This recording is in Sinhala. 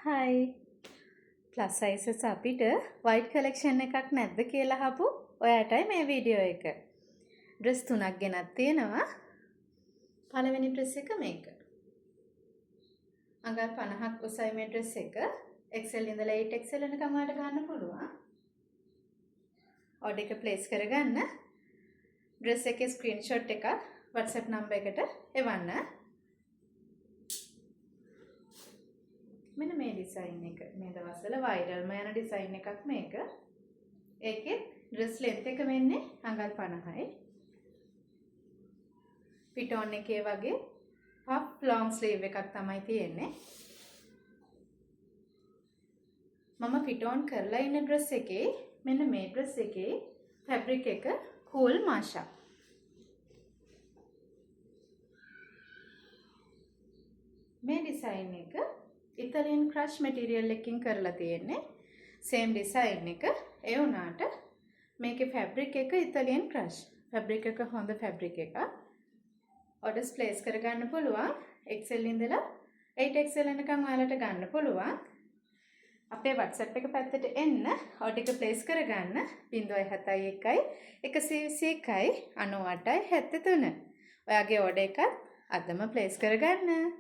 හයි, ප්ලස් සයිසස් අපිට වයිට් කලෙක්ෂන් එකක් නැද්ද කියලා අහපු ඔයාටයි මේ වීඩියෝ එක. ඩ්‍රෙස් තුනක් ගෙනත් තියෙනවා. පළවෙනි ඩ්‍රෙස් එක මේක. අඟල් 50ක් උසයි මේ ඩ්‍රෙස් එක. XL ඉඳලා 8XL වෙනකම් ඔයාලට ගන්න පුළුවන්. ඕඩර් එක ප්ලේස් කරගන්න. ඩ්‍රෙස් එකේ ස්ක්‍රීන්ෂොට් එකක් WhatsApp number එකට එවන්න. මෙන්න මේ ඩිසයින් එක. මේ දවස්වල වයිරල්ම යන ඩිසයින් එකක් මේක. ඒකේ ඩ්‍රෙස් ලෙන්ත් එක වෙන්නේ අඟල් 50යි. පිටෝන් එකේ වගේ පෆ් ලොං ස්ලීව් එකක් තමයි තියෙන්නේ. මම පිටෝන් කරලා ඉන්න ඩ්‍රෙස් එකේ, මෙන්න මේ ඩ්‍රෙස් එකේ ෆැබ්‍රික් එක කූල් මාෂා. මේ ඩිසයින් එක ඉතාලියන් ක්‍රෂ් මැටීරියල් එකකින් කරලා තියෙන්නේ. සේම් ඩිසයින් එක. ඒ වුණාට මේකේ ෆැබ්‍රික් එක ඉතාලියන් ක්‍රෂ්. ෆැබ්‍රික් එක හොඳ ෆැබ්‍රික් එකක්. ඔඩර්ස් ප්ලේස් කරගන්න පුළුවන්. XL ඉඳලා 8XL වෙනකන් ඔයාලට ගන්න පුළුවන්. අපේ WhatsApp එක පැත්තට එන්න, ඕඩර් එක ප්ලේස් කරගන්න 071 121 98 73. ඔයාගේ ඕඩර් එකත් අදම ප්ලේස් කරගන්න.